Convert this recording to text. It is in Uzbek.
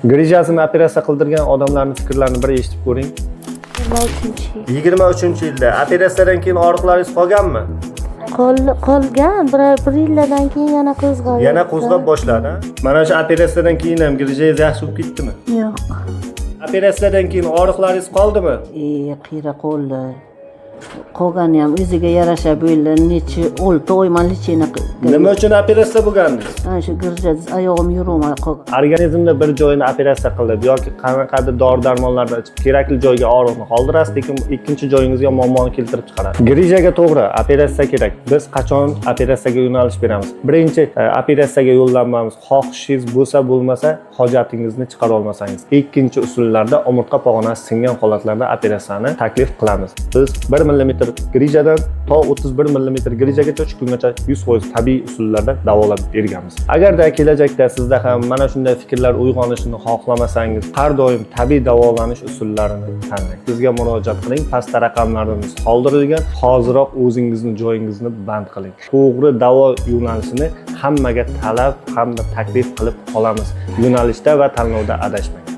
Grijasini operatsiya qildirgan odamlarning fikrlarini bir eshitib ko'ring. 23 yil. 23-yilda operatsiyadan keyin og'riqlaringiz qolganmi? Qolgan, bir yillardan keyin yana qo'zg'aldi. Yana qo'zg'ab boshladi. A? Mana shu operatsiyadan keyin ham grijangiz yaxshi bo'lib ketdimi? Yo'q. Operatsiyadan keyin og'riqlaringiz qoldimi? E, qiyra qo'lli. Qolgani ham o'ziga yarasha bo'ldi. Necha 6 oy man лечение. Nima uchun operatsiya bo'lgandingiz? Ana shu girja, oyog'im yurolmay qolgan. Organizmda bir joyini operatsiya qilib yoki qanaqadir dori darmonlarni ichib, kerakli joyga og'riqni qoldirasiz, lekin ikkinchi joyingizga muammoni keltirib chiqaradi. Grijaga to'g'ri operatsiya kerak. Biz qachon operatsiyaga yo'nalish beramiz? Birinchi operatsiyaga yo'llanmamiz xohishingiz bo'lsa, bo'lmasa, hojatingizni chiqara olmasangiz. Ikkinchi usullarda, umurtqa pog'onasi singan holatlarda operatsiyani taklif qilamiz. Biz 1 mm grijadan to 31 mm grijagacha 3 kungacha 100% tabiiy usullarda davolab berganmiz. Agarda kelajakda sizda ham mana shunday fikrlar uyg'onishini xohlamasangiz, har doim tabiiy davolanish usullarini tanlang. Bizga murojaat qiling, pastda raqamlarimiz qoldirilgan. Hoziroq o'zingizni joyingizni band qiling. To'g'ri davo yo'nalishini hammaga talab hamda taklif qilib qolamiz. Yo'nalishda va tanlovda adashmang.